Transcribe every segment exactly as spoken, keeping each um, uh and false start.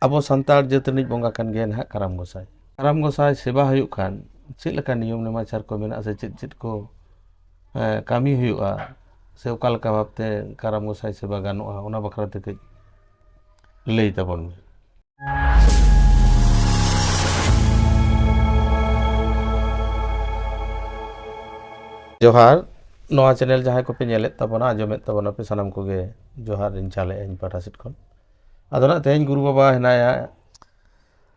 ᱟᱵᱚ ᱥᱟᱱᱛᱟᱲ ᱡᱟᱹᱛ ᱨᱤᱱᱤᱡ ᱵᱚᱸᱜᱟ ᱠᱟᱱ ᱜᱮᱭᱟᱭ ᱱᱟᱦᱟᱜ ᱠᱟᱨᱟᱢ ᱜᱚᱸᱥᱟᱭ᱾ ᱠᱟᱨᱟᱢ ᱜᱚᱸᱥᱟᱭ ᱥᱮᱵᱟ ᱦᱩᱭᱩᱜ ᱠᱷᱟᱱ ᱪᱮᱫ ᱞᱮᱠᱟ ᱱᱤᱭᱚᱢ ᱱᱮᱢᱟᱪᱟᱨ ᱠᱚ ᱢᱮᱱᱟᱜᱼᱟ, ᱥᱮ ᱪᱮᱫ ᱪᱮᱫ ᱠᱚ, ᱮᱸ, ᱠᱟᱹᱢᱤ ᱦᱩᱭᱩᱜᱼᱟ, ᱥᱮ ᱚᱠᱟ ᱞᱮᱠᱟ ᱵᱷᱟᱵᱽᱛᱮ ᱠᱟᱨᱟᱢ ᱜᱚᱸᱥᱟᱭ ᱥᱮᱵᱟ ᱜᱟᱱᱚᱜᱼᱟ, ᱚᱱᱟ ᱵᱟᱠᱷᱨᱟ ᱛᱮ ᱠᱟᱹᱡ ᱞᱟᱹᱭ ᱛᱟᱵᱚᱱ ᱢᱮ᱾ ᱡᱚᱦᱟᱨ, ᱱᱚᱣᱟ ᱪᱮᱱᱮᱞ ᱡᱟᱦᱟᱸᱭ ᱠᱚᱯᱮ ᱧᱮᱞᱮᱫ ᱛᱟᱵᱚᱱᱟ, ᱟᱸᱡᱚᱢᱮᱫ ᱛᱟᱵᱚᱱᱟ ᱯᱮ, ᱥᱟᱱᱟᱢ ᱠᱚᱜᱮ ᱡᱚᱦᱟᱨ ᱤᱧ ᱪᱟᱞᱮᱫᱼᱟ ᱤᱧ ᱯᱟᱦᱴᱟ ᱥᱮᱫ ᱠᱷᱚᱱ᱾ ᱟᱫᱚ ᱱᱟᱜ ᱛᱮᱦᱮᱧ ᱜᱩᱨᱩ ᱵᱟᱵᱟ ᱦᱮᱱᱟᱭᱟ,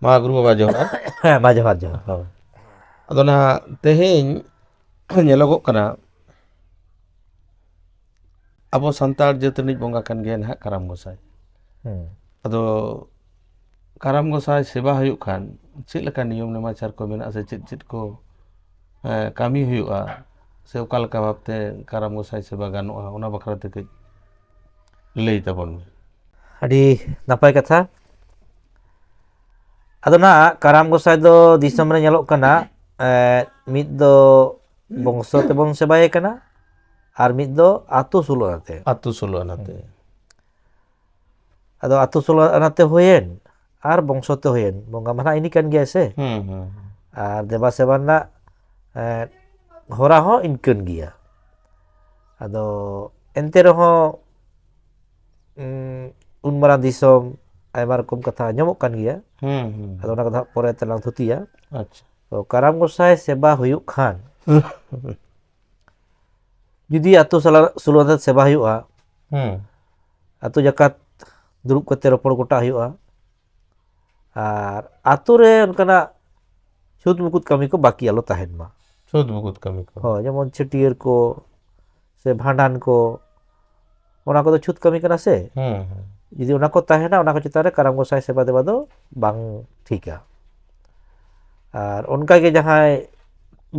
ᱢᱟ ᱜᱩᱨᱩ ᱵᱟᱵᱟ ᱡᱚᱦᱟᱨ᱾ ᱦᱮᱸ, ᱢᱟ ᱡᱚᱦᱟᱨ, ᱡᱚᱦᱟᱨ᱾ ᱦᱳᱭ᱾ ᱟᱫᱚ ᱱᱟᱦᱟᱜ ᱛᱮᱦᱮᱧ ᱧᱮᱞᱚᱜᱚᱜ ᱠᱟᱱᱟ, ᱟᱵᱚ ᱥᱟᱱᱛᱟᱲ ᱡᱟᱹᱛ ᱨᱤᱱᱤᱡ ᱵᱚᱸᱜᱟ ᱠᱟᱱ ᱜᱮᱭᱟᱭ ᱱᱟᱦᱟᱜ ᱠᱟᱨᱟᱢ ᱜᱚᱸᱥᱟᱭ᱾ ᱦᱮᱸ᱾ ᱟᱫᱚ ᱠᱟᱨᱟᱢ ᱜᱚᱸᱥᱟᱭ ᱥᱮᱵᱟ ᱦᱩᱭᱩᱜ ᱠᱷᱟᱱ ᱪᱮᱫ ᱞᱮᱠᱟ ᱱᱤᱭᱚᱢ ᱱᱮᱢᱟᱪᱟᱨ ᱠᱚ ᱢᱮᱱᱟᱜᱼᱟ, ᱥᱮ ᱪᱮᱫ ᱪᱮᱫ ᱠᱚ, ᱮᱸ, ᱠᱟᱹᱢᱤ ᱦᱩᱭᱩᱜᱼᱟ, ᱥᱮ ᱚᱠᱟ ᱞᱮᱠᱟ ᱵᱷᱟᱵᱽᱛᱮ ᱠᱟᱨᱟᱢ ᱜᱚᱸᱥᱟᱭ ᱥᱮᱵᱟ ᱜᱟᱱᱚᱜᱼᱟ, ᱚᱱᱟ ᱵᱟᱠᱷᱨᱟ ᱛᱮ ᱠᱟᱹᱡ ᱞᱟᱹᱭ ᱛᱟᱵᱚᱱ ᱢᱮ᱾ ᱟᱹᱰᱤ ᱱᱟᱯᱟᱭ ᱠᱟᱛᱷᱟ᱾ ᱟᱫᱚ ᱱᱟᱜ ᱠᱟᱨᱟᱢ ᱜᱚᱸᱥᱟᱭ ᱫᱚ ᱫᱤᱥᱚᱢ ᱨᱮ ᱧᱮᱞᱚᱜ ᱠᱟᱱᱟ, ᱮᱸ, ᱢᱤᱫ ᱫᱚ ᱵᱚᱝᱥᱚ ᱛᱮᱵᱚᱱ ᱥᱮᱵᱟᱭᱮ ᱠᱟᱱᱟ, ᱟᱨ ᱢᱤᱫ ᱫᱚ ᱟᱹᱛᱩ ᱥᱳᱞᱳ ᱟᱱᱟᱛᱮ᱾ ᱟᱹᱛᱩ ᱥᱳᱞᱳ ᱟᱱᱟᱛᱮ᱾ ᱦᱩᱸ᱾ ᱟᱫᱚ ᱟᱹᱛᱩ ᱥᱳᱞᱳ ᱟᱱᱟᱛᱮ ᱦᱩᱭᱮᱱ ᱟᱨ ᱵᱚᱝᱥᱚ ᱛᱮ ᱦᱩᱭᱮᱱ, ᱵᱚᱸᱜᱟ ᱢᱟ ᱱᱟᱜ ᱤᱱᱤ ᱠᱟᱱ ᱜᱮᱭᱟᱭ ᱥᱮ᱾ ᱦᱩᱸ, ᱦᱩᱸ, ᱦᱩᱸ᱾ ᱟᱨ ᱫᱮᱵᱟ ᱥᱮᱵᱟ ᱨᱮᱱᱟᱜ, ᱮᱸ, ᱦᱚᱨᱟ ᱦᱚᱸ ᱤᱱᱠᱟᱹᱱ ᱜᱮᱭᱟ᱾ ᱟᱫᱚ ᱮᱱᱛᱮ ᱨᱮᱦᱚᱸ, ᱩᱸ, ᱩᱱ ᱢᱟᱨᱟᱝ ᱫᱤᱥᱚᱢ, ᱟᱭᱢᱟ ᱨᱚᱠᱚᱢ ᱠᱟᱛᱷᱟ ᱟᱸᱡᱚᱢᱚᱜ ᱠᱟᱱ ᱜᱮᱭᱟ᱾ ᱦᱩᱸ, ᱦᱩᱸ, ᱟᱫᱚ ᱦᱩᱸ᱾ ᱚᱱᱟ ᱠᱚᱫᱚ ᱦᱟᱸᱜ ᱯᱚᱨᱮ ᱛᱮᱞᱟᱝ ᱛᱷᱩᱛᱤᱭᱟ᱾ ᱟᱪᱪᱷᱟ᱾ ᱛᱚ ᱠᱟᱨᱟᱢ ᱜᱚᱸᱥᱟᱭ ᱥᱮᱵᱟ ᱦᱩᱭᱩᱜ ᱠᱷᱟᱱ, ᱡᱩᱫᱤ ᱟᱹᱛᱩ ᱥᱟᱞᱟ-, ᱥᱳᱞᱳ ᱟᱱᱟᱛᱮ ᱥᱮᱵᱟ ᱦᱩᱭᱩᱜᱼᱟ, ᱦᱩᱸ᱾ ᱟᱹᱛᱩ ᱡᱟᱠᱟᱛ ᱫᱩᱲᱩᱵ ᱠᱟᱛᱮ ᱨᱚᱯᱚᱲ ᱜᱚᱴᱟ ᱦᱩᱭᱩᱜᱼᱟ, ᱟᱨ ᱟᱹᱛᱩ ᱨᱮ ᱚᱱᱠᱟᱱᱟᱜ ᱪᱷᱩᱛ ᱢᱩᱠᱩᱛ ᱠᱟᱹᱢᱤ ᱠᱚ ᱵᱟᱹᱠᱤ ᱟᱞᱚ ᱛᱟᱦᱮᱱ ᱢᱟ᱾ ᱪᱷᱩᱛ ᱢᱩᱠᱩᱛ ᱠᱟᱹᱢᱤ ᱠᱚ᱾ ᱦᱳᱭ, ᱡᱮᱢᱚᱱ ᱪᱷᱟᱹᱴᱭᱟᱹᱨ ᱠᱚ ᱥᱮ ᱵᱷᱟᱸᱰᱟᱱ ᱠᱚ, ᱚᱱᱟ ᱠᱚᱫᱚ ᱪᱷᱩᱛ ᱠᱟᱹᱢᱤ ᱠᱟᱱᱟ ᱥᱮ᱾ ᱦᱩᱸ, ᱦᱩᱸ᱾ ᱡᱩᱫᱤ ᱚᱱᱟ ᱠᱚ ᱛᱟᱦᱮᱱᱟ, ᱚᱱᱟ ᱠᱚ ᱪᱮᱛᱟᱱ ᱨᱮ ᱠᱟᱨᱟᱢ ᱜᱚᱸᱥᱟᱭ ᱥᱮᱵᱟ ᱫᱮᱵᱟ ᱫᱚ ᱵᱟᱝ ᱴᱷᱤᱠᱟ᱾ ᱟᱨ ᱚᱱᱠᱟ ᱜᱮ ᱡᱟᱦᱟᱸᱭ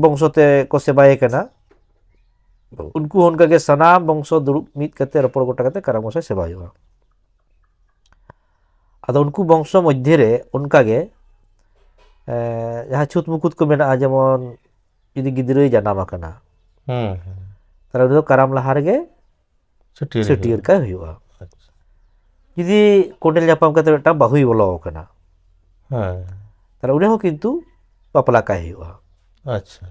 ᱵᱚᱝᱥᱚ ᱛᱮ ᱠᱚ ᱥᱮᱵᱟᱭᱮ ᱠᱟᱱᱟ, ᱩᱱᱠᱩ ᱦᱚᱸ ᱚᱱᱠᱟ ᱜᱮ ᱥᱟᱱᱟᱢ ᱵᱚᱝᱥᱚ ᱫᱩᱲᱩᱵ ᱢᱤᱫ ᱠᱟᱛᱮ ᱨᱚᱯᱚᱲ ᱜᱚᱴᱟ ᱠᱟᱛᱮ ᱠᱟᱨᱟᱢ ᱜᱚᱸᱥᱟᱭ ᱥᱮᱵᱟ ᱦᱩᱭᱩᱜᱼᱟ᱾ ᱟᱫᱚ ᱩᱱᱠᱩ ᱵᱚᱝᱥᱚ ᱢᱚᱫᱽᱫᱷᱮ ᱨᱮ ᱚᱱᱠᱟ ᱜᱮ, ᱮᱸ, ᱡᱟᱦᱟᱸ ᱪᱷᱩᱛ ᱢᱩᱠᱩᱛ ᱠᱚ ᱢᱮᱱᱟᱜᱼᱟ, ᱡᱮᱢᱚᱱ ᱡᱩᱫᱤ ᱜᱤᱫᱽᱨᱟᱹᱭ ᱡᱟᱱᱟᱢ ᱟᱠᱟᱱᱟ, ᱦᱩᱸ, ᱦᱩᱸ᱾ ᱛᱟᱦᱞᱮ ᱩᱱᱤ ᱫᱚ ᱠᱟᱨᱟᱢ ᱞᱟᱦᱟ ᱨᱮᱜᱮ ᱪᱷᱟᱹᱴᱭᱟᱹᱨ ᱪᱷᱟᱹᱴᱭᱟᱹᱨ ᱦᱩᱭᱩᱜᱼᱟ᱾ ᱠᱟᱭ ᱦᱩᱭᱩᱜᱼᱟ᱾ ᱟᱪᱪᱷᱟ᱾ ᱡᱩᱫᱤ ᱠᱚᱸᱰᱮᱞ ᱧᱟᱯᱟᱢ ᱠᱟᱛᱮ ᱢᱤᱫᱴᱟᱝ ᱵᱟᱹᱦᱩᱭ ᱵᱚᱞᱚ ᱟᱠᱟᱱᱟ, ᱦᱮᱸ ᱛᱟᱦᱚᱞᱮ ᱩᱱᱤ ᱦᱚᱸ ᱠᱤᱱᱛᱩ ᱵᱟᱯᱞᱟ ᱠᱟᱭ ᱦᱩᱭᱩᱜᱼᱟ᱾ ᱟᱪᱪᱷᱟ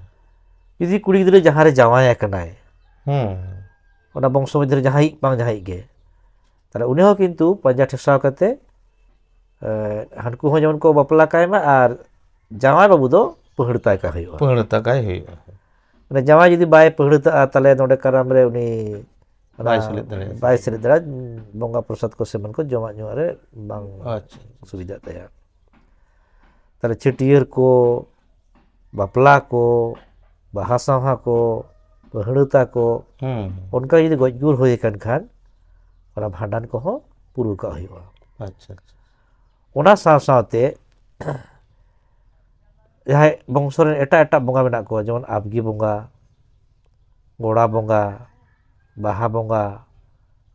ᱡᱩᱫᱤ ᱠᱩᱲᱤ ᱜᱤᱫᱽᱨᱟᱹ ᱡᱟᱦᱟᱸ ᱨᱮ ᱡᱟᱶᱟᱭ ᱟᱠᱟᱱᱟᱭ, ᱦᱩᱸ ᱚᱱᱟ ᱵᱚᱝᱥᱚ ᱢᱚᱫᱽᱫᱷᱮ ᱨᱮ ᱡᱟᱦᱟᱸᱭᱤᱡ ᱵᱟᱝ ᱡᱟᱦᱟᱸᱭᱤᱡ ᱜᱮ, ᱛᱟᱦᱚᱞᱮ ᱩᱱᱤ ᱦᱚᱸ ᱠᱤᱱᱛᱩ ᱯᱟᱸᱡᱟ ᱴᱷᱮᱥᱟᱣ ᱠᱟᱛᱮ, ᱮ, ᱦᱟᱱᱠᱩ ᱦᱚᱸ ᱡᱮᱢᱚᱱ ᱠᱚ ᱵᱟᱯᱞᱟ ᱠᱟᱭ ᱢᱟ ᱟᱨ ᱡᱟᱶᱟᱭ ᱵᱟᱹᱵᱩ ᱫᱚ ᱯᱟᱹᱦᱲᱟᱹ ᱛᱟᱭ ᱠᱟᱭ ᱦᱩᱭᱩᱜᱼᱟ᱾ ᱯᱟᱹᱦᱲᱟᱹ ᱛᱟᱠᱟᱭ ᱦᱩᱭᱩᱜᱼᱟ᱾ ᱢᱟᱱᱮ ᱡᱟᱶᱟᱭ ᱡᱩᱫᱤ ᱵᱟᱭ ᱯᱟᱹᱦᱲᱟᱹ ᱛᱟᱜᱼᱟ, ᱛᱟᱦᱚᱞᱮ ᱱᱚᱰᱮ ᱠᱟᱨᱟᱢ ᱨᱮ ᱩᱱᱤ ᱚᱱᱟ ᱵᱟᱭ ᱥᱮᱞᱮᱫ ᱫᱟᱲᱮᱭᱟᱜᱼᱟ᱾ ᱵᱟᱭ ᱥᱮᱞᱮᱫ ᱫᱟᱲᱮᱭᱟᱜᱼᱟ᱾ ᱵᱚᱸᱜᱟ ᱯᱨᱚᱥᱟᱫ ᱠᱚ ᱥᱮ ᱮᱢᱟᱱ ᱠᱚ ᱡᱚᱢᱟᱜ ᱧᱩᱣᱟᱜ ᱨᱮ ᱵᱟᱝ ᱟᱪᱪᱷᱟ ᱥᱩᱵᱤᱫᱷᱟᱜ ᱛᱟᱭᱟ᱾ ᱛᱟᱦᱚᱞᱮ ᱪᱷᱟᱹᱴᱭᱟᱹᱨ ᱠᱚ, ᱵᱟᱯᱞᱟ ᱠᱚ, ᱵᱟᱦᱟ ᱥᱟᱶᱦᱟ ᱠᱚ, ᱯᱟᱹᱦᱲᱟᱹ ᱛᱟᱠᱚ, ᱦᱩᱸ ᱚᱱᱠᱟ ᱡᱩᱫᱤ ᱜᱚᱡ ᱜᱩᱨ ᱦᱩᱭ ᱟᱠᱟᱱ ᱠᱷᱟᱱ, ᱚᱱᱟ ᱵᱷᱟᱸᱰᱟᱱ ᱠᱚᱦᱚᱸ ᱯᱩᱨᱟᱹᱣ ᱠᱟᱜ ᱦᱩᱭᱩᱜᱼᱟ᱾ ᱟᱪᱪᱷᱟ ᱟᱪᱪᱷᱟ ᱚᱱᱟ ᱥᱟᱶ ᱥᱟᱶᱛᱮ ᱡᱟᱦᱟᱸᱭ ᱵᱚᱝᱥᱚ ᱨᱮᱱ ᱮᱴᱟᱜ ᱮᱴᱟᱜ ᱵᱚᱸᱜᱟ ᱢᱮᱱᱟᱜ ᱠᱚᱣᱟ, ᱡᱮᱢᱚᱱ ᱟᱵᱜᱤ ᱵᱚᱸᱜᱟ, ᱜᱚᱲᱟ ᱵᱚᱸᱜᱟ, ᱵᱟᱦᱟ ᱵᱚᱸᱜᱟ,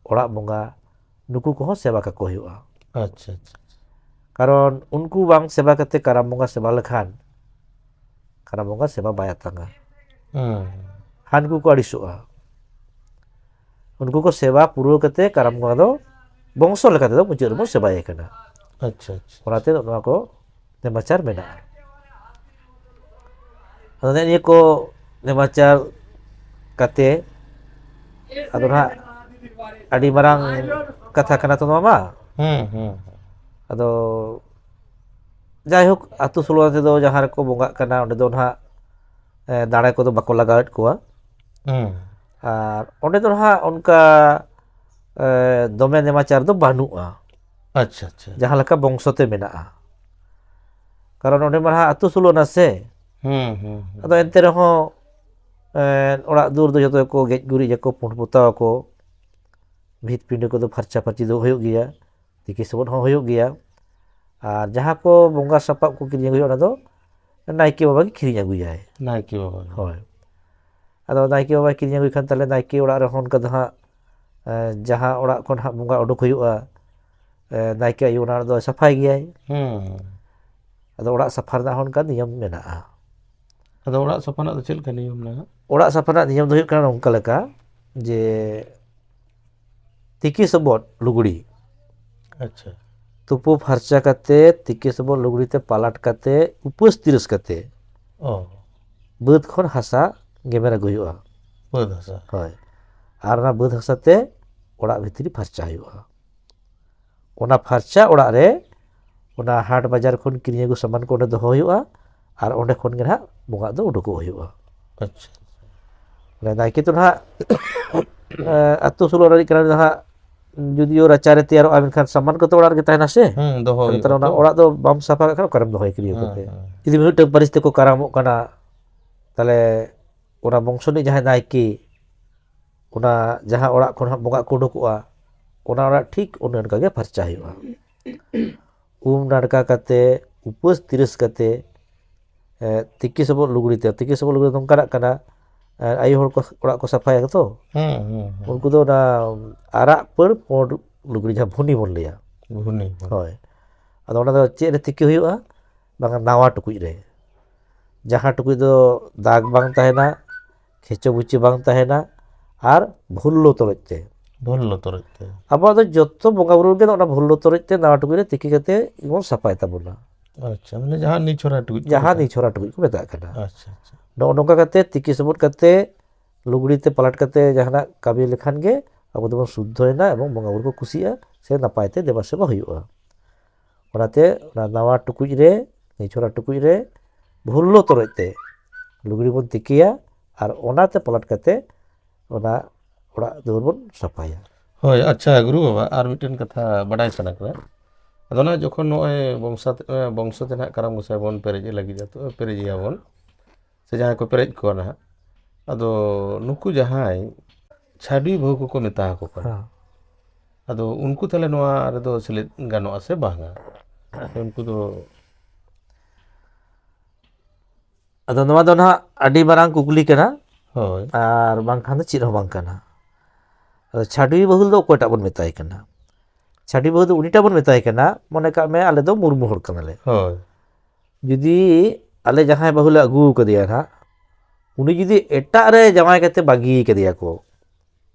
ᱚᱲᱟᱜ ᱵᱚᱸᱜᱟ, ᱱᱩᱠᱩ ᱠᱚᱦᱚᱸ ᱥᱮᱵᱟ ᱠᱟᱠᱚ ᱦᱩᱭᱩᱜᱼᱟ᱾ ᱟᱪᱪᱷᱟ ᱟᱪᱪᱷᱟ ᱠᱟᱨᱚᱱ ᱩᱱᱠᱩ ᱵᱟᱝ ᱥᱮᱵᱟ ᱠᱟᱛᱮ ᱠᱟᱨᱟᱢ ᱵᱚᱸᱜᱟ ᱥᱮᱵᱟ ᱞᱮᱠᱷᱟᱱ ᱠᱟᱨᱟᱢ ᱵᱚᱸᱜᱟ ᱥᱮᱵᱟ ᱵᱟᱭ ᱟᱛᱟᱝᱟ᱾ ᱦᱩᱸ ᱦᱟᱱᱠᱩ ᱠᱚ ᱟᱹᱲᱤᱥᱚᱜᱼᱟ᱾ ᱩᱱᱠᱩ ᱠᱚ ᱥᱮᱵᱟ ᱯᱩᱨᱟᱹᱣ ᱠᱟᱛᱮ ᱠᱟᱨᱟᱢ ᱵᱚᱸᱜᱟ ᱫᱚ ᱵᱚᱝᱥᱚ ᱞᱮᱠᱟ ᱛᱮᱫᱚ ᱢᱩᱪᱟᱹᱫ ᱨᱮᱵᱚᱱ ᱥᱮᱵᱟᱭᱮ ᱠᱟᱱᱟ᱾ ᱟᱪᱪᱷᱟ ᱟᱪᱪᱷᱟ ᱚᱱᱟᱛᱮ ᱱᱚᱣᱟ ᱠᱚ ᱱᱮᱢᱟᱪᱟᱨ ᱢᱮᱱᱟᱜᱼᱟ᱾ ᱟᱫᱚ ᱱᱮᱜᱼᱮ ᱱᱤᱭᱟᱹ ᱠᱚ ᱱᱮᱢᱟᱪᱟᱨ ᱠᱟᱛᱮ, ᱟᱫᱚ ᱱᱟᱦᱟᱜ ᱟᱹᱰᱤ ᱢᱟᱨᱟᱝ ᱠᱟᱛᱷᱟ ᱠᱟᱱᱟ ᱛᱚ ᱱᱚᱣᱟ ᱢᱟ᱾ ᱦᱩᱸ ᱦᱩᱸ ᱟᱫᱚ ᱡᱟᱭᱦᱳᱠ, ᱟᱹᱛᱩ ᱥᱳᱞᱳ ᱟᱱᱟ ᱛᱮᱫᱚ ᱡᱟᱦᱟᱸ ᱨᱮᱠᱚ ᱵᱚᱸᱜᱟᱜ ᱠᱟᱱᱟ, ᱚᱸᱰᱮ ᱫᱚ ᱱᱟᱦᱟᱜ, ᱮ, ᱫᱟᱲᱮ ᱠᱚᱫᱚ ᱵᱟᱠᱚ ᱞᱟᱜᱟᱣᱮᱫ ᱠᱚᱣᱟ᱾ ᱦᱩᱸ ᱟᱨ ᱚᱸᱰᱮ ᱫᱚ ᱱᱟᱦᱟᱜ ᱚᱱᱠᱟ, ᱮ, ᱫᱚᱢᱮ ᱱᱮᱢᱟᱪᱟᱨ ᱫᱚ ᱵᱟᱹᱱᱩᱜᱼᱟ, ᱟᱪᱪᱷᱟ ᱟᱪᱪᱷᱟ ᱡᱟᱦᱟᱸ ᱞᱮᱠᱟ ᱵᱚᱝᱥᱚ ᱛᱮ ᱢᱮᱱᱟᱜᱼᱟ᱾ ᱠᱟᱨᱚᱱ ᱚᱸᱰᱮ ᱢᱟ ᱱᱟᱦᱟᱜ ᱟᱹᱛᱩ ᱥᱳᱞᱳ ᱟᱱᱟ ᱥᱮ᱾ ᱦᱩᱸ ᱦᱩᱸ ᱦᱩᱸ ᱟᱫᱚ ᱮᱱᱛᱮ ᱨᱮᱦᱚᱸ, ᱮ, ᱚᱲᱟᱜ ᱫᱩᱣᱟᱹᱨ ᱫᱚ ᱡᱚᱛᱚ ᱜᱮᱠᱚ ᱜᱮᱡ ᱜᱩᱨᱤᱡ ᱟᱠᱚ, ᱯᱩᱸᱰ ᱯᱚᱛᱟᱣ ᱟᱠᱚ, ᱵᱷᱤᱛ ᱯᱤᱸᱰᱟᱹ ᱠᱚᱫᱚ ᱯᱷᱟᱨᱪᱟ ᱯᱷᱟᱹᱨᱪᱤ ᱫᱚ ᱦᱩᱭᱩᱜ ᱜᱮᱭᱟ, ᱛᱤᱠᱤ ᱥᱚᱵᱚᱫ ᱦᱚᱸ ᱦᱩᱭᱩᱜ ᱜᱮᱭᱟ᱾ ᱟᱨ ᱡᱟᱦᱟᱸ ᱠᱚ ᱵᱚᱸᱜᱟ ᱥᱟᱯᱟᱵ ᱠᱚ ᱠᱤᱨᱤᱧ ᱟᱹᱜᱩᱭᱟ, ᱚᱱᱟ ᱫᱚ ᱱᱟᱭᱠᱮ ᱵᱟᱵᱟ ᱜᱮ ᱠᱤᱨᱤᱧ ᱟᱹᱜᱩᱭᱟᱭ᱾ ᱱᱟᱭᱠᱮ ᱵᱟᱵᱟ ᱜᱮ᱾ ᱦᱳᱭ᱾ ᱟᱫᱚ ᱱᱟᱭᱠᱮ ᱵᱟᱵᱟᱭ ᱠᱤᱨᱤᱧ ᱟᱹᱜᱩᱭ ᱠᱷᱟᱱ, ᱛᱟᱦᱚᱞᱮ ᱱᱟᱭᱠᱮ ᱚᱲᱟᱜ ᱨᱮᱦᱚᱸ ᱚᱱᱠᱟ ᱫᱚ ᱦᱟᱸᱜ, ᱮ, ᱡᱟᱦᱟᱸ ᱚᱲᱟᱜ ᱠᱷᱚᱱ ᱦᱟᱸᱜ ᱵᱚᱸᱜᱟ ᱩᱰᱩᱠ ᱦᱩᱭᱩᱜᱼᱟ, ᱮ, ᱱᱟᱭᱠᱮ ᱟᱭᱳ ᱚᱱᱟ ᱫᱚ ᱥᱟᱯᱷᱟᱭ ᱜᱮᱭᱟᱭ᱾ ᱦᱩᱸ ᱟᱫᱚ ᱚᱲᱟᱜ ᱥᱟᱯᱷᱟ ᱨᱮᱱᱟᱜ ᱦᱚᱸ ᱚᱱᱠᱟ ᱱᱤᱭᱚᱢ ᱢᱮᱱᱟᱜᱼᱟ᱾ ᱟᱫᱚ ᱚᱲᱟᱜ ᱥᱟᱯᱷᱟ ᱨᱮᱱᱟᱜ ᱫᱚ ᱪᱮᱫ ᱞᱮᱠᱟ ᱱᱤᱭᱚᱢ ᱢᱮᱱᱟᱜᱼᱟ? ᱚᱲᱟᱜ ᱥᱟᱯᱷᱟ ᱨᱮᱱᱟᱜ ᱱᱤᱭᱚᱢ ᱫᱚ ᱦᱩᱭᱩᱜ ᱠᱟᱱᱟ ᱱᱚᱝᱠᱟ ᱞᱮᱠᱟ, ᱡᱮ ᱛᱤᱠᱤ ᱥᱚᱵᱚᱫ ᱞᱩᱜᱽᱲᱤ, ᱟᱪᱪᱷᱟ᱾ ᱛᱩᱯᱩ ᱯᱷᱟᱨᱪᱟ ᱠᱟᱛᱮ, ᱛᱤᱠᱤ ᱥᱚᱵᱚᱫ ᱞᱩᱜᱽᱲᱤ ᱛᱮ ᱯᱟᱞᱟᱴ ᱠᱟᱛᱮ, ᱩᱯᱟᱹᱥ ᱛᱤᱨᱟᱹᱥ ᱠᱟᱛᱮ ᱚ᱾ ᱵᱟᱹᱫᱽ ᱠᱷᱚᱱ ᱦᱟᱥᱟ ᱜᱮᱢᱮᱨ ᱟᱹᱜᱩ ᱦᱩᱭᱩᱜᱼᱟ᱾ ᱵᱟᱹᱫᱽ ᱦᱟᱥᱟ᱾ ᱦᱳᱭ᱾ ᱟᱨ ᱚᱱᱟ ᱵᱟᱹᱫᱽ ᱦᱟᱥᱟ ᱛᱮ ᱚᱲᱟᱜ ᱵᱷᱤᱛᱨᱤ ᱯᱷᱟᱨᱪᱟ ᱦᱩᱭᱩᱜᱼᱟ᱾ ᱚᱱᱟ ᱯᱷᱟᱨᱪᱟ ᱚᱲᱟᱜ ᱨᱮ ᱚᱱᱟ ᱦᱟᱴ ᱵᱟᱡᱟᱨ ᱠᱷᱚᱱ ᱠᱤᱨᱤᱧ ᱟᱹᱜᱩ ᱥᱟᱢᱟᱱ ᱠᱚ ᱚᱸᱰᱮ ᱫᱚᱦᱚ ᱦᱩᱭᱩᱜᱼᱟ᱾ ᱟᱨ ᱚᱸᱰᱮ ᱠᱷᱚᱱ ᱜᱮ ᱱᱟᱦᱟᱜ ᱵᱚᱸᱜᱟᱜ ᱫᱚ ᱩᱰᱩᱠᱚᱜ ᱦᱩᱭᱩᱜᱼᱟ᱾ ᱟᱪᱪᱷᱟ᱾ ᱢᱟᱱᱮ ᱱᱟᱭᱠᱮ ᱫᱚ ᱱᱟᱦᱟᱜ, ᱮ, ᱟᱹᱛᱩ ᱥᱳᱞᱳ ᱟᱱᱟ ᱨᱤᱱᱤᱡ ᱠᱟᱱᱟᱭ ᱱᱟᱦᱟᱜ, ᱡᱩᱫᱤᱭᱳ ᱨᱟᱪᱟᱨᱮ ᱛᱮᱭᱟᱨᱚᱜᱼᱟ, ᱢᱮᱱᱠᱷᱟᱱ ᱥᱟᱢᱟᱱ ᱠᱚᱛᱚ ᱚᱲᱟᱜ ᱨᱮᱜᱮ ᱛᱟᱦᱮᱱᱟ ᱥᱮ? ᱦᱩᱸ, ᱫᱚᱦᱚ ᱦᱩᱭᱩᱜᱼᱟ ᱛᱟᱦᱞᱮ ᱚᱱᱟ ᱛᱚ᱾ ᱚᱲᱟᱜ ᱫᱚ ᱵᱟᱢ ᱥᱟᱯᱷᱟ ᱠᱟᱜ ᱠᱷᱟᱱ ᱚᱠᱟᱨᱮᱢ ᱫᱚᱦᱚᱭᱟ ᱠᱤᱨᱤᱭᱟᱹ ᱦᱮᱸ, ᱠᱟᱛᱮ? ᱦᱮᱸ᱾ ᱡᱩᱫᱤ ᱢᱤᱫᱴᱟᱝ ᱯᱟᱹᱨᱤᱥ ᱛᱮᱠᱚ ᱠᱟᱨᱟᱢᱚᱜ ᱠᱟᱱᱟ, ᱛᱟᱦᱞᱮ ᱚᱱᱟ ᱵᱚᱝᱥᱚ ᱨᱤᱱᱤᱡ ᱡᱟᱦᱟᱸᱭ ᱱᱟᱭᱠᱮ, ᱚᱱᱟ ᱡᱟᱦᱟᱸ ᱚᱲᱟᱜ ᱠᱷᱚᱱ ᱦᱟᱸᱜ ᱵᱚᱸᱜᱟ ᱠᱚ ᱩᱰᱩᱠᱚᱜᱼᱟ, ᱚᱱᱟ ᱚᱲᱟᱜ ᱴᱷᱤᱠ ᱚᱱᱮ ᱚᱱᱠᱟ ᱜᱮ ᱯᱷᱟᱨᱪᱟ ᱦᱩᱭᱩᱜᱼᱟ᱾ ᱩᱢ ᱱᱟᱲᱠᱟ ᱠᱟᱛᱮ, ᱩᱯᱟᱹᱥ ᱛᱤᱨᱟᱹᱥ ᱠᱟᱛᱮ, ᱮ, ᱛᱤᱠᱤ ᱥᱚᱵᱚᱫ ᱞᱩᱜᱽᱲᱤ ᱛᱮ, ᱛᱤᱠᱤ ᱥᱚᱵᱚᱫ ᱞᱩᱜᱽᱲᱤ ᱫᱚ ᱱᱚᱝᱠᱟᱱᱟᱜ ᱠᱟᱱᱟ, ᱮ, ᱟᱭᱳ ᱦᱚᱲ ᱠᱚ ᱚᱲᱟᱜ ᱠᱚ ᱥᱟᱯᱷᱟᱭᱟ ᱛᱚ, ᱦᱩᱸ, ᱦᱩᱸ, ᱦᱩᱸ᱾ ᱩᱱᱠᱩ ᱫᱚ ᱚᱱᱟ ᱟᱨᱟᱜ ᱯᱟᱹᱲ ᱯᱩᱸᱰ ᱞᱩᱜᱽᱲᱤ, ᱡᱟᱦᱟᱸ ᱵᱷᱩᱱᱤ ᱵᱚᱱ ᱞᱟᱹᱭᱟ᱾ ᱵᱷᱩᱱᱤ, ᱦᱳᱭ᱾ ᱦᱳᱭ᱾ ᱟᱫᱚ ᱚᱱᱟ ᱫᱚ ᱪᱮᱫ ᱨᱮ ᱛᱤᱠᱤ ᱦᱩᱭᱩᱜᱼᱟ? ᱵᱟᱝᱟ, ᱱᱟᱣᱟ ᱴᱩᱠᱩᱡ ᱨᱮ, ᱡᱟᱦᱟᱸ ᱴᱩᱠᱩᱡ ᱫᱚ ᱫᱟᱜᱽ ᱵᱟᱝ ᱛᱟᱦᱮᱱᱟ, ᱠᱷᱮᱪᱚ ᱵᱩᱪᱤ ᱵᱟᱝ ᱛᱟᱦᱮᱱᱟ, ᱟᱨ ᱵᱷᱩᱞᱞᱚ ᱛᱚᱨᱚᱡ ᱛᱮ᱾ ᱵᱷᱩᱞᱞᱚ ᱛᱚᱨᱚᱡ ᱛᱮ᱾ ᱟᱵᱚᱣᱟᱜ ᱫᱚ ᱡᱚᱛᱚ ᱵᱚᱸᱜᱟ ᱵᱩᱨᱩ ᱨᱮᱜᱮ ᱚᱱᱟ ᱵᱷᱩᱞᱞᱚ ᱛᱚᱨᱚᱡ ᱛᱮ ᱱᱟᱣᱟ ᱴᱩᱠᱩᱡ ᱨᱮ ᱛᱤᱠᱤ ᱠᱟᱛᱮ ᱵᱚᱱ ᱥᱟᱯᱷᱟᱭ ᱛᱟᱵᱚᱱᱟ᱾ ᱟᱪᱪᱷᱟ, ᱢᱟᱱᱮ ᱡᱟᱦᱟᱸ ᱱᱤᱪᱷᱚᱨᱟ ᱴᱩᱠᱩᱡ ᱠᱚ ᱡᱟᱦᱟᱸ ᱢᱮᱛᱟᱜ᱾ ᱱᱤᱪᱷᱚᱨᱟ ᱴᱩᱠᱩᱡ ᱠᱚ ᱢᱮᱛᱟᱜ ᱠᱟᱱᱟ᱾ ᱟᱪᱪᱷᱟ, ᱟᱪᱪᱷᱟ᱾ ᱱᱚᱜᱼᱚ ᱱᱚᱝᱠᱟ ᱠᱟᱛᱮ ᱛᱤᱠᱤ ᱥᱚᱵᱚᱫ ᱠᱟᱛᱮ, ᱞᱩᱜᱽᱲᱤ ᱛᱮ ᱯᱟᱞᱟᱴ ᱠᱟᱛᱮ ᱡᱟᱦᱟᱱᱟᱜ ᱠᱟᱹᱢᱤ ᱞᱮᱠᱷᱟᱱ ᱜᱮ ᱟᱵᱚ ᱫᱚᱵᱚᱱ ᱥᱩᱫᱽᱫᱷᱚᱭᱮᱱᱟ ᱮᱵᱚᱝ ᱵᱚᱸᱜᱟ ᱵᱩᱨᱩ ᱠᱚ ᱠᱩᱥᱤᱜᱼᱟ, ᱥᱮ ᱱᱟᱯᱟᱭ ᱛᱮ ᱫᱮᱵᱟ ᱥᱮᱵᱟ ᱦᱩᱭᱩᱜᱼᱟ᱾ ᱚᱱᱟᱛᱮ ᱚᱱᱟ ᱱᱟᱣᱟ ᱴᱩᱠᱩᱡ ᱨᱮ, ᱱᱤᱪᱷᱚᱨᱟ ᱴᱩᱠᱩᱡ ᱨᱮ ᱵᱷᱩᱞᱞᱚ ᱛᱚᱨᱚᱡ ᱛᱮ ᱞᱩᱜᱽᱲᱤ ᱵᱚᱱ ᱛᱤᱠᱤᱭᱟ ᱟᱨ ᱚᱱᱟᱛᱮ ᱯᱟᱞᱟᱴ ᱠᱟᱛᱮ ᱚᱱᱟ ᱚᱲᱟᱜ ᱫᱩᱣᱟᱹᱨ ᱵᱚᱱ ᱥᱟᱯᱷᱟᱭᱟ᱾ ᱦᱳᱭ, ᱟᱪᱪᱷᱟ ᱜᱩᱨᱩ ᱵᱟᱵᱟ, ᱟᱨ ᱢᱤᱫᱴᱮᱱ ᱠᱟᱛᱷᱟ ᱵᱟᱰᱟᱭ ᱥᱟᱱᱟ ᱠᱟᱱᱟ᱾ ᱟᱫᱚ ᱱᱟᱜ ᱡᱚᱠᱷᱚᱱ ᱱᱚᱜᱼᱚᱭ ᱵᱚᱝᱥᱟ-, ᱮ, ᱵᱚᱝᱥᱚ ᱛᱮ ᱱᱟᱜ ᱠᱟᱨᱟᱢ ᱜᱚᱸᱥᱟᱭ ᱵᱚᱱ ᱯᱮᱨᱮᱡ ᱞᱟᱹᱜᱤᱫ, ᱟᱫᱚ ᱯᱮᱨᱮᱡ ᱮᱭᱟᱵᱚᱱ, ᱥᱮ ᱡᱟᱦᱟᱸᱭ ᱠᱚ ᱯᱮᱨᱮᱡ ᱠᱚᱣᱟ ᱱᱟᱦᱟᱜ, ᱟᱫᱚ ᱱᱩᱠᱩ ᱡᱟᱦᱟᱸᱭ ᱪᱷᱟᱰᱣᱤ ᱵᱟᱹᱦᱩ ᱠᱚᱠᱚ ᱢᱮᱛᱟ ᱟᱠᱚ ᱠᱟᱱᱟ, ᱦᱮᱸ᱾ ᱟᱫᱚ ᱩᱱᱠᱩ ᱛᱟᱦᱞᱮ ᱱᱚᱣᱟ ᱨᱮᱫᱚ ᱥᱮᱞᱮᱫ ᱜᱟᱱᱚᱜᱼᱟ ᱥᱮ ᱵᱟᱝᱟ? ᱩᱱᱠᱩ ᱫᱚ ᱟᱫᱚ ᱱᱚᱣᱟ ᱫᱚ ᱱᱟᱦᱟᱜ ᱟᱹᱰᱤ ᱢᱟᱨᱟᱝ ᱠᱩᱠᱞᱤ ᱠᱟᱱᱟ᱾ ᱦᱳᱭ᱾ ᱟᱨ ᱵᱟᱝᱠᱷᱟᱱ ᱫᱚ ᱪᱮᱫ ᱦᱚᱸ ᱵᱟᱝ ᱠᱟᱱᱟ᱾ ᱟᱫᱚ ᱪᱷᱟᱰᱣᱤ ᱵᱟᱹᱦᱩ ᱫᱚ ᱚᱠᱚᱭᱴᱟᱜ ᱵᱚᱱ ᱢᱮᱛᱟᱭ ᱠᱟᱱᱟ? ᱪᱷᱟᱰᱣᱤ ᱵᱟᱹᱦᱩ ᱫᱚ ᱩᱱᱤᱴᱟᱜ ᱵᱚᱱ ᱢᱮᱛᱟᱭ ᱠᱟᱱᱟ, ᱢᱚᱱᱮ ᱠᱟᱜ ᱢᱮ ᱟᱞᱮ ᱫᱚ ᱢᱩᱨᱢᱩ ᱦᱚᱲ ᱠᱟᱱᱟᱞᱮ᱾ ᱦᱳᱭ᱾ ᱡᱩᱫᱤ ᱟᱞᱮ ᱡᱟᱦᱟᱸᱭ ᱵᱟᱹᱦᱩ ᱞᱮ ᱟᱹᱜᱩ ᱟᱠᱟᱫᱮᱭᱟ ᱱᱟᱦᱟᱜ, ᱩᱱᱤ ᱡᱩᱫᱤ ᱮᱴᱟᱜ ᱨᱮ ᱡᱟᱶᱟᱭ ᱠᱟᱛᱮ ᱵᱟᱹᱜᱤ ᱠᱟᱫᱮᱭᱟ ᱠᱚ,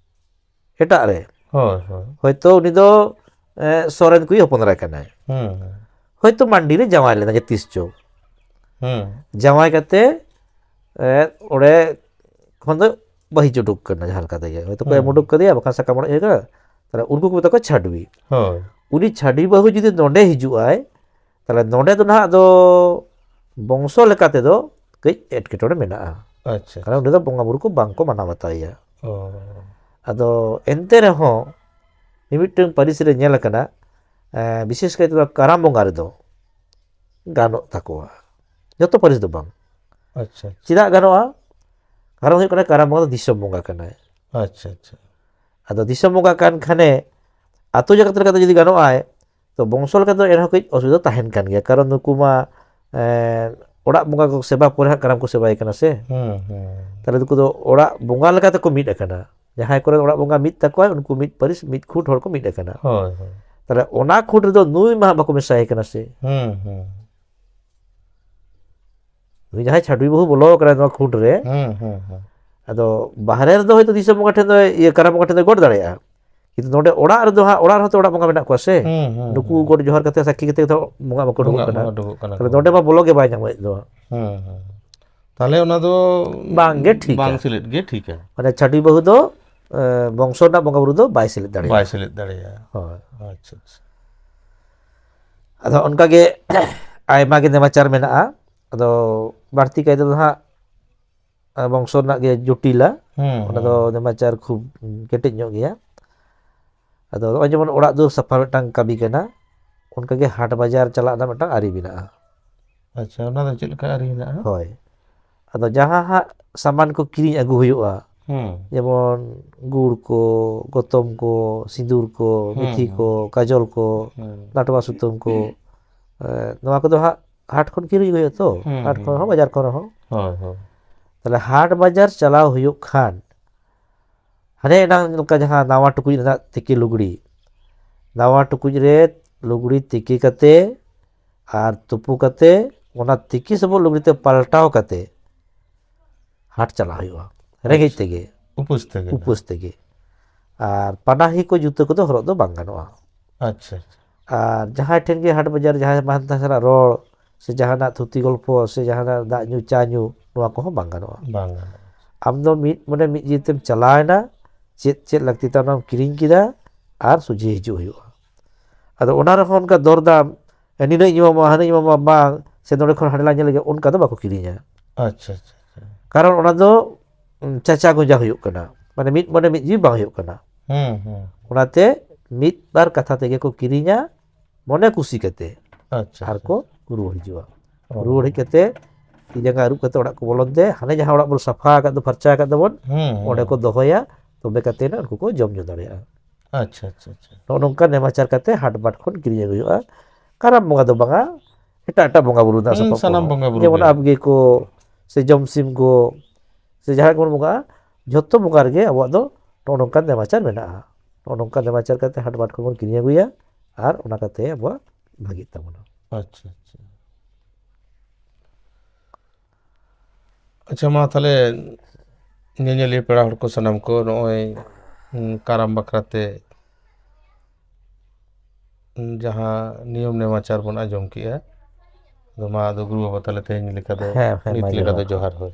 ᱮᱴᱟᱜ ᱨᱮ, ᱦᱳᱭ, ᱦᱳᱭ᱾ ᱦᱚᱭᱛᱳ ᱩᱱᱤ ᱫᱚ ᱮ, ᱥᱚᱨᱮᱱ ᱠᱚᱭᱤᱡ ᱦᱚᱯᱚᱱ ᱮᱨᱟ ᱠᱟᱱᱟᱭ᱾ ᱦᱩᱸ᱾ ᱦᱚᱭᱛᱳ ᱢᱟᱱᱰᱤ ᱨᱮ ᱡᱟᱶᱟᱭ ᱞᱮᱱᱟ ᱡᱟᱦᱟᱸ ᱛᱤᱥ ᱪᱚ᱾ ᱦᱩᱸ᱾ ᱡᱟᱶᱟᱭ ᱠᱟᱛᱮ, ᱮ, ᱚᱸᱰᱮ ᱠᱷᱚᱱ ᱫᱚ ᱵᱟᱹᱦᱤᱡ ᱩᱰᱩᱠ ᱠᱟᱱᱟ ᱡᱟᱦᱟᱸ ᱞᱮᱠᱟ ᱛᱮᱜᱮ᱾ ᱦᱚᱭᱛᱳ ᱠᱚ ᱮᱢ ᱦᱩᱸ᱾ ᱩᱰᱩᱠ ᱠᱟᱫᱮᱭᱟ, ᱵᱟᱠᱷᱟᱱ ᱥᱟᱠᱟᱢ ᱚᱲᱮᱡ ᱦᱩᱭ ᱠᱟᱱᱟ᱾ ᱛᱟᱦᱞᱮ ᱩᱱᱠᱩ ᱠᱚ ᱢᱮᱛᱟ ᱠᱚᱣᱟ ᱪᱷᱟᱰᱣᱤ᱾ ᱦᱳᱭ᱾ ᱩᱱᱤ ᱪᱷᱟᱰᱣᱤ ᱵᱟᱹᱦᱩ ᱡᱩᱫᱤ ᱱᱚᱸᱰᱮ ᱦᱤᱡᱩᱜ ᱟᱭ, ᱛᱟᱦᱞᱮ ᱱᱚᱸᱰᱮ ᱫᱚ ᱱᱟᱦᱟᱜ ᱫᱚ ᱵᱚᱝᱥᱚ ᱞᱮᱠᱟ ᱛᱮᱫᱚ ᱠᱟᱹᱡ ᱮᱴᱠᱮᱴᱚᱬᱮ ᱢᱮᱱᱟᱜᱼᱟ᱾ ᱟᱪᱪᱷᱟ, ᱠᱟᱨᱚᱱ ᱟᱪᱪᱷᱟ᱾ ᱩᱱᱤ ᱫᱚ ᱵᱚᱸᱜᱟ ᱵᱩᱨᱩ ᱠᱚ ᱵᱟᱝ ᱠᱚ ᱢᱟᱱᱟᱣ ᱵᱟᱛᱟᱣ ᱮᱭᱟ᱾ ᱚ᱾ ᱟᱫᱚ ᱮᱱᱛᱮ ᱨᱮᱦᱚᱸ ᱢᱤᱢᱤᱫᱴᱟᱝ ᱯᱟᱹᱨᱤᱥ ᱨᱮ ᱧᱮᱞ ᱟᱠᱟᱱᱟ, ᱮ, ᱵᱤᱥᱮᱥ ᱠᱟᱭ ᱛᱮᱫᱚ ᱠᱟᱨᱟᱢ ᱵᱚᱸᱜᱟ ᱨᱮᱫᱚ ᱜᱟᱱᱚᱜ ᱛᱟᱠᱚᱣᱟ, ᱡᱚᱛᱚ ᱯᱟᱹᱨᱤᱥ ᱫᱚ ᱵᱟᱝ᱾ ᱟᱪᱪᱷᱟ, ᱟᱪᱪᱷᱟ᱾ ᱪᱮᱫᱟᱜ ᱜᱟᱱᱚᱜᱼᱟ? ᱠᱟᱨᱚᱱ ᱦᱩᱭᱩᱜ ᱠᱟᱱᱟ, ᱠᱟᱨᱟᱢ ᱵᱚᱸᱜᱟ ᱫᱚ ᱫᱤᱥᱚᱢ ᱵᱚᱸᱜᱟ ᱠᱟᱱᱟᱭ᱾ ᱟᱪᱪᱷᱟ, ᱟᱪᱪᱷᱟ᱾ ᱟᱫᱚ ᱫᱤᱥᱚᱢ ᱵᱚᱸᱜᱟ ᱠᱟᱱ ᱠᱷᱟᱱᱮ ᱟᱛᱳ ᱡᱟᱠᱟᱛ ᱞᱮᱠᱟᱛᱮ ᱡᱩᱫᱤ ᱜᱟᱱᱚᱜᱼᱟᱭ, ᱛᱚ ᱵᱚᱝᱥᱚ ᱞᱮᱠᱟ ᱫᱚ ᱮᱱᱦᱚᱸ ᱠᱟᱹᱡ ᱚᱥᱩᱵᱤᱫᱷᱟ ᱛᱟᱦᱮᱱ ᱠᱟᱱ ᱜᱮᱭᱟ, ᱠᱟᱨᱚᱱ ᱱᱩᱠᱩ ᱢᱟ, ᱮ, ᱚᱲᱟᱜ ᱵᱚᱸᱜᱟ ᱠᱚ ᱥᱮᱵᱟ ᱯᱚᱨᱮ ᱦᱟᱸᱜ ᱠᱟᱨᱟᱢ ᱠᱚ ᱥᱮᱵᱟᱭ ᱠᱟᱱᱟ ᱥᱮ᱾ ᱦᱩᱸ, ᱦᱩᱸ᱾ ᱛᱟᱦᱞᱮ ᱱᱩᱠᱩ ᱫᱚ ᱚᱲᱟᱜ ᱵᱚᱸᱜᱟ ᱞᱮᱠᱟ ᱛᱮᱠᱚ ᱢᱤᱫ ᱟᱠᱟᱱᱟ᱾ ᱡᱟᱦᱟᱸᱭ ᱠᱚᱨᱮᱱ ᱚᱲᱟᱜ ᱵᱚᱸᱜᱟ ᱢᱤᱫ ᱛᱟᱠᱚᱣᱟ, ᱩᱱᱠᱩ ᱢᱤᱫ ᱯᱟᱹᱨᱤᱥ, ᱢᱤᱫ ᱠᱷᱩᱸᱴ ᱦᱚᱲ ᱠᱚ ᱢᱤᱫ ᱟᱠᱟᱱᱟ᱾ ᱦᱳᱭ, ᱦᱳᱭ᱾ ᱛᱟᱦᱞᱮ ᱚᱱᱟ ᱠᱷᱩᱸᱴ ᱨᱮᱫᱚ ᱱᱩᱭ ᱢᱟ ᱦᱟᱸᱜ ᱵᱟᱠᱚ ᱢᱮᱥᱟᱭᱮ ᱠᱟᱱᱟ ᱥᱮ᱾ ᱦᱩᱸ, ᱦᱩᱸ᱾ ᱱᱩᱭ ᱡᱟᱦᱟᱸᱭ ᱪᱷᱟᱰᱣᱤ ᱵᱟᱹᱦᱩ ᱵᱚᱞᱚ ᱟᱠᱟᱱᱟᱭ ᱱᱚᱣᱟ ᱠᱷᱩᱸᱴ ᱨᱮ, ᱦᱩᱸ, ᱦᱩᱸ, ᱦᱩᱸ᱾ ᱟᱫᱚ ᱵᱟᱦᱨᱮ ᱨᱮᱫᱚ ᱦᱚᱭᱛᱳ ᱫᱤᱥᱚᱢ ᱵᱚᱸᱜᱟ ᱴᱷᱮᱱ ᱫᱚ, ᱤᱭᱟᱹ, ᱠᱟᱨᱟᱢ ᱵᱚᱸᱜᱟ ᱴᱷᱮᱱ ᱫᱚᱭ ᱜᱚᱰ ᱫᱟᱲᱮᱭᱟᱜᱼᱟ, ᱠᱤᱱᱛᱩ ᱱᱚᱰᱮ ᱚᱲᱟᱜ ᱨᱮᱫᱚ ᱦᱟᱸᱜ, ᱚᱲᱟᱜ ᱨᱮᱦᱚᱸ ᱛᱚ ᱚᱲᱟᱜ ᱵᱚᱸᱜᱟ ᱢᱮᱱᱟᱜ ᱠᱚᱣᱟ ᱥᱮ᱾ ᱦᱩᱸ, ᱦᱩᱸ, ᱱᱩᱠᱩ ᱦᱩᱸ᱾ ᱜᱚᱰ ᱡᱚᱦᱟᱨ ᱠᱟᱛᱮ ᱥᱟᱹᱠᱷᱤ ᱠᱟᱛᱮ ᱛᱚ ᱵᱚᱸᱜᱟ ᱵᱟᱠᱚ ᱩᱰᱩᱠᱚᱜ ᱵᱚᱸᱜᱟ ᱠᱟᱱᱟ᱾ ᱵᱟᱠᱚ ᱩᱰᱩᱠᱚᱜ ᱠᱟᱱᱟ ᱛᱟᱦᱞᱮ ᱠᱚ᱾ ᱱᱚᱰᱮ ᱢᱟ ᱵᱚᱞᱚ ᱜᱮ ᱵᱟᱭ ᱧᱟᱢᱮᱫ ᱫᱚ᱾ ᱦᱩᱸ, ᱦᱩᱸ᱾ ᱛᱟᱦᱞᱮ ᱚᱱᱟ ᱫᱚ ᱵᱟᱝ ᱜᱮ ᱴᱷᱤᱠᱟ᱾ ᱵᱟᱝ ᱥᱮᱞᱮᱫ ᱜᱮ ᱴᱷᱤᱠᱟ᱾ ᱢᱟᱱᱮ ᱪᱷᱟᱰᱣᱤ ᱵᱟᱹᱦᱩ ᱫᱚ, ᱮ, ᱵᱚᱝᱥᱚ ᱨᱮᱱᱟᱜ ᱵᱚᱸᱜᱟ ᱵᱩᱨᱩ ᱫᱚ ᱵᱟᱭ ᱥᱮᱞᱮᱫ ᱫᱟᱲᱮᱭᱟᱜᱼᱟ᱾ ᱵᱟᱭ ᱥᱮᱞᱮᱫ ᱫᱟᱲᱮᱭᱟᱜᱼᱟ᱾ ᱦᱳᱭ᱾ ᱟᱪᱪᱷᱟ, ᱟᱪᱪᱷᱟ᱾ ᱟᱫᱚ ᱚᱱᱠᱟ ᱜᱮ ᱟᱭᱢᱟ ᱜᱮ ᱱᱮᱢᱟᱪᱟᱨ ᱢᱮᱱᱟᱜᱼᱟ᱾ ᱟᱫᱚ ᱵᱟᱹᱲᱛᱤ ᱠᱟᱭ ᱛᱮᱫᱚ ᱦᱟᱸᱜ, ᱮ, ᱵᱚᱝᱥᱚ ᱨᱮᱱᱟᱜ ᱜᱮ ᱡᱚᱴᱤᱞᱟ᱾ ᱦᱩᱸ, ᱚᱱᱟ ᱫᱚ ᱦᱩᱸ᱾ ᱱᱮᱢᱟᱪᱟᱨ ᱠᱷᱩᱵ ᱠᱮᱴᱮᱡ ᱧᱚᱜ ᱜᱮᱭᱟ᱾ ᱟᱫᱚ ᱱᱚᱜᱼᱚᱭ ᱡᱮᱢᱚᱱ ᱚᱲᱟᱜ ᱫᱩᱣᱟᱹᱨ ᱥᱟᱯᱷᱟ ᱢᱤᱫᱴᱟᱝ ᱠᱟᱹᱢᱤ ᱠᱟᱱᱟ, ᱚᱱᱠᱟᱜᱮ ᱦᱟᱴ ᱵᱟᱡᱟᱨ ᱪᱟᱞᱟᱜ ᱨᱮᱱᱟᱜ ᱢᱤᱫᱴᱟᱝ ᱟᱹᱨᱤ ᱢᱮᱱᱟᱜᱼᱟ᱾ ᱟᱪᱪᱷᱟ, ᱚᱱᱟ ᱫᱚ ᱪᱮᱫ ᱞᱮᱠᱟ ᱟᱹᱨᱤ ᱢᱮᱱᱟᱜᱼᱟ? ᱦᱳᱭ, ᱟᱫᱚ ᱡᱟᱦᱟᱸ ᱦᱟᱸᱜ ᱥᱟᱢᱟᱱ ᱠᱚ ᱠᱤᱨᱤᱧ ᱟᱹᱜᱩ ᱦᱩᱭᱩᱜᱼᱟ, ᱦᱩᱸ᱾ ᱡᱮᱢᱚᱱ ᱜᱩᱲ ᱠᱚ, ᱜᱚᱛᱚᱢ ᱠᱚ, ᱥᱤᱸᱫᱩᱨ ᱠᱚ, ᱦᱩᱸ, ᱢᱮᱛᱷᱤ ᱦᱩᱸ᱾ ᱠᱚ, ᱠᱟᱡᱚᱞ ᱠᱚ, ᱦᱩᱸ᱾ ᱱᱟᱴᱣᱟ ᱥᱩᱛᱟᱹᱢ ᱠᱚ, ᱮ, ᱱᱚᱣᱟ ᱠᱚᱫᱚ ᱦᱟᱸᱜ ᱦᱟᱴ ᱠᱷᱚᱱ ᱠᱤᱨᱤᱧ ᱟᱹᱜᱩ ᱦᱩᱭᱩᱜᱼᱟ ᱛᱚ, ᱦᱩᱸ, ᱦᱟᱴ ᱦᱩᱸ᱾ ᱠᱷᱚᱱ ᱦᱚᱸ, ᱵᱟᱡᱟᱨ ᱠᱷᱚᱱ ᱦᱚᱸ᱾ ᱦᱳᱭ, ᱦᱳᱭ᱾ ᱛᱟᱦᱞᱮ ᱦᱟᱴ ᱵᱟᱡᱟᱨ ᱪᱟᱞᱟᱣ ᱦᱩᱭᱩᱜ ᱠᱷᱟᱱ, ᱦᱟᱱᱮ ᱮᱱᱟᱝ ᱞᱮᱠᱟ ᱡᱟᱦᱟᱸ ᱱᱟᱣᱟ ᱴᱩᱠᱩᱡ ᱨᱮᱱᱟᱜ ᱛᱤᱠᱤ ᱞᱩᱜᱽᱲᱤ, ᱱᱟᱣᱟ ᱴᱩᱠᱩᱡ ᱨᱮ ᱞᱩᱜᱽᱲᱤ ᱛᱤᱠᱤ ᱠᱟᱛᱮ ᱟᱨ ᱛᱩᱯᱩ ᱠᱟᱛᱮ ᱚᱱᱟ ᱛᱤᱠᱤ ᱥᱚᱵᱚᱫ ᱞᱩᱜᱽᱲᱤ ᱛᱮ ᱯᱟᱞᱴᱟᱣ ᱠᱟᱛᱮ ᱦᱟᱴ ᱪᱟᱞᱟᱜ ᱦᱩᱭᱩᱜᱼᱟ, ᱨᱮᱸᱜᱮᱡ ᱟᱪᱪᱷᱟ᱾ ᱛᱮᱜᱮ᱾ ᱩᱯᱟᱹᱥ ᱛᱮᱜᱮ᱾ ᱩᱯᱟᱹᱥ ᱛᱮᱜᱮ᱾ ᱟᱨ ᱯᱟᱱᱟᱦᱤ ᱠᱚ ᱡᱩᱛᱟᱹ ᱠᱚᱫᱚ ᱦᱚᱨᱚᱜ ᱫᱚ ᱵᱟᱝ ᱜᱟᱱᱚᱜᱼᱟ᱾ ᱟᱪᱪᱷᱟ, ᱟᱪᱪᱷᱟ᱾ ᱟᱨ ᱡᱟᱦᱟᱸᱭ ᱴᱷᱮᱱ ᱜᱮ ᱦᱟᱴ ᱵᱟᱡᱟᱨ ᱡᱟᱦᱟᱸᱭ ᱢᱟᱱ ᱛᱟᱦᱟᱸ ᱥᱟᱞᱟᱜ ᱨᱚᱲ ᱥᱮ ᱡᱟᱦᱟᱱᱟᱜ ᱛᱷᱩᱛᱤ ᱜᱚᱞᱯᱷᱚ ᱥᱮ ᱡᱟᱦᱟᱱᱟᱜ ᱫᱟᱜ ᱧᱩ ᱪᱟ ᱧᱩ, ᱱᱚᱣᱟ ᱠᱚᱦᱚᱸ ᱵᱟᱝ ᱜᱟᱱᱚᱜᱼᱟ᱾ ᱵᱟᱝ ᱜᱟᱱᱚᱜᱼᱟ᱾ ᱟᱢ ᱫᱚ ᱢᱤᱫ ᱢᱚᱱᱮ ᱢᱤᱫ ᱡᱤᱣᱤ ᱛᱮᱢ ᱪᱟᱞᱟᱣᱮᱱᱟ, ᱪᱮᱫ ᱪᱮᱫ ᱞᱟᱹᱠᱛᱤ ᱛᱟᱢ ᱚᱱᱟᱢ ᱠᱤᱨᱤᱧ ᱠᱮᱫᱟ ᱟᱨ ᱥᱚᱡᱷᱮ ᱦᱤᱡᱩᱜ ᱦᱩᱭᱩᱜᱼᱟ᱾ ᱟᱫᱚ ᱚᱱᱟ ᱨᱮᱦᱚᱸ ᱚᱱᱠᱟ ᱫᱚᱨᱫᱟᱢ, ᱱᱤᱱᱟᱹᱜ ᱤᱧ ᱮᱢᱟᱢᱟ, ᱦᱟᱱᱟᱹᱧ ᱮᱢᱟᱢᱟ, ᱵᱟᱝ ᱥᱮ ᱱᱚᱰᱮ ᱠᱷᱚᱱ ᱦᱟᱸᱰᱮ ᱞᱟᱝ ᱧᱮᱞ ᱞᱮᱜᱮ, ᱚᱱᱠᱟ ᱫᱚ ᱵᱟᱠᱚ ᱠᱤᱨᱤᱧᱟ᱾ ᱟᱪᱪᱷᱟ, ᱟᱪᱪᱷᱟ, ᱟᱪᱪᱷᱟ᱾ ᱠᱟᱨᱚᱱ ᱚᱱᱟ ᱫᱚ, ᱩᱸ, ᱪᱟᱪᱟ ᱜᱚᱸᱡᱟ ᱦᱩᱭᱩᱜ ᱠᱟᱱᱟ, ᱢᱟᱱᱮ ᱢᱤᱫ ᱢᱚᱱᱮ ᱢᱤᱫ ᱡᱤᱣᱤ ᱵᱟᱝ ᱦᱩᱭᱩᱜ ᱠᱟᱱᱟ᱾ ᱦᱩᱸ, ᱦᱩᱸ᱾ ᱚᱱᱟᱛᱮ ᱢᱤᱫ ᱵᱟᱨ ᱠᱟᱛᱷᱟ ᱛᱮᱜᱮ ᱠᱚ ᱠᱤᱨᱤᱧᱟ, ᱢᱚᱱᱮ ᱠᱩᱥᱤ ᱠᱟᱛᱮ, ᱟᱪᱪᱷᱟ, ᱟᱨ ᱟᱪᱪᱷᱟ᱾ ᱠᱚ ᱨᱩᱣᱟᱹᱲ ᱦᱤᱡᱩᱜᱼᱟ᱾ ᱚ᱾ ᱨᱩᱣᱟᱹᱲ ᱦᱮᱡ ᱠᱟᱛᱮ ᱛᱤ ᱡᱟᱸᱜᱟ ᱟᱹᱨᱩᱵ ᱠᱟᱛᱮ ᱚᱲᱟᱜ ᱠᱚ ᱵᱚᱞᱚᱱ ᱛᱮ, ᱦᱟᱱᱮ ᱡᱟᱦᱟᱸ ᱚᱲᱟᱜ ᱵᱚᱱ ᱥᱟᱯᱷᱟ ᱟᱠᱟᱫ ᱫᱚ, ᱯᱷᱟᱨᱪᱟ ᱟᱠᱟᱫ ᱫᱚᱵᱚᱱ, ᱦᱩᱸ, ᱦᱩᱸ᱾ ᱚᱸᱰᱮ ᱠᱚ ᱫᱚᱦᱚᱭᱟ, ᱛᱚᱵᱮ ᱠᱟᱛᱮ ᱱᱟᱜ ᱩᱱᱠᱩ ᱠᱚ ᱡᱚᱢ ᱧᱩ ᱫᱟᱲᱮᱭᱟᱜᱼᱟ᱾ ᱟᱪᱪᱷᱟ, ᱟᱪᱪᱷᱟ, ᱟᱪᱪᱷᱟ᱾ ᱱᱚᱜᱼᱚ ᱱᱚᱝᱠᱟ ᱱᱮᱢᱟᱪᱟᱨ ᱠᱟᱛᱮ ᱦᱟᱴ ᱵᱟᱴ ᱠᱷᱚᱱ ᱠᱤᱨᱤᱧ ᱟᱹᱜᱩ ᱦᱩᱭᱩᱜᱼᱟ᱾ ᱠᱟᱨᱟᱢ ᱵᱚᱸᱜᱟ ᱫᱚ ᱵᱟᱝᱟ, ᱮᱴᱟᱜ ᱮᱴᱟᱜ ᱵᱚᱸᱜᱟ ᱵᱩᱨᱩ ᱨᱮᱱᱟᱜ ᱦᱩᱸ, ᱥᱟᱯᱟᱵ ᱥᱟᱱᱟᱢ ᱠᱚᱦᱚᱸ᱾ ᱵᱚᱸᱜᱟ ᱵᱩᱨᱩ ᱡᱮᱢᱚᱱ ᱜᱮ᱾ ᱟᱵᱜᱮ ᱠᱚ ᱥᱮ ᱡᱚᱢᱥᱤᱢ ᱠᱚ ᱥᱮ ᱡᱟᱦᱟᱸᱭ ᱠᱚᱵᱚᱱ ᱵᱚᱸᱜᱟᱜᱼᱟ, ᱡᱷᱚᱛᱚ ᱵᱚᱸᱜᱟ ᱨᱮᱜᱮ ᱟᱵᱚᱣᱟᱜ ᱫᱚ ᱱᱚᱜᱼᱚ ᱱᱚᱝᱠᱟᱱ ᱱᱮᱢᱟᱪᱟᱨ ᱢᱮᱱᱟᱜᱼᱟ᱾ ᱱᱚᱜᱼᱚ ᱱᱚᱝᱠᱟᱱ ᱱᱮᱢᱟᱪᱟᱨ ᱠᱟᱛᱮ ᱦᱟᱴ ᱵᱟᱴ ᱠᱷᱚᱱ ᱵᱚᱱ ᱠᱤᱨᱤᱧ ᱟᱹᱜᱩᱭᱟ ᱟᱨ ᱚᱱᱟ ᱠᱟᱛᱮ ᱟᱵᱚᱣᱟᱜ ᱵᱷᱟᱹᱜᱤᱜ ᱛᱟᱵᱚᱱᱟ᱾ ᱟᱪᱪᱷᱟ, ᱟᱪᱪᱷᱟ᱾ ᱟᱪᱪᱷᱟ, ᱢᱟ ᱛᱟᱦᱞᱮ ᱧᱮᱧᱮᱞᱤᱭᱟᱹ ᱯᱮᱲᱟ ᱦᱚᱲ ᱠᱚ ᱥᱟᱱᱟᱢ ᱠᱚ ᱱᱚᱜᱼᱚᱭ, ᱩᱸ, ᱠᱟᱨᱟᱢ ᱵᱟᱠᱷᱨᱟ ᱛᱮ, ᱩᱸ, ᱡᱟᱦᱟᱸ ᱱᱤᱭᱚᱢ ᱱᱮᱢᱟᱪᱟᱨ ᱵᱚᱱ ᱟᱸᱡᱚᱢ ᱠᱮᱜᱼᱟ, ᱟᱫᱚ ᱢᱟ ᱟᱫᱚ ᱜᱩᱨᱩ ᱵᱟᱵᱟ ᱛᱟᱦᱞᱮ ᱛᱮᱦᱮᱧ ᱞᱮᱠᱟ ᱫᱚ, ᱦᱮᱸ, ᱦᱮᱸ, ᱱᱤᱛ ᱢᱟ ᱞᱮᱠᱟ ᱫᱚ ᱡᱚᱦᱟᱨ᱾ ᱡᱚᱦᱟᱨ, ᱦᱳᱭ᱾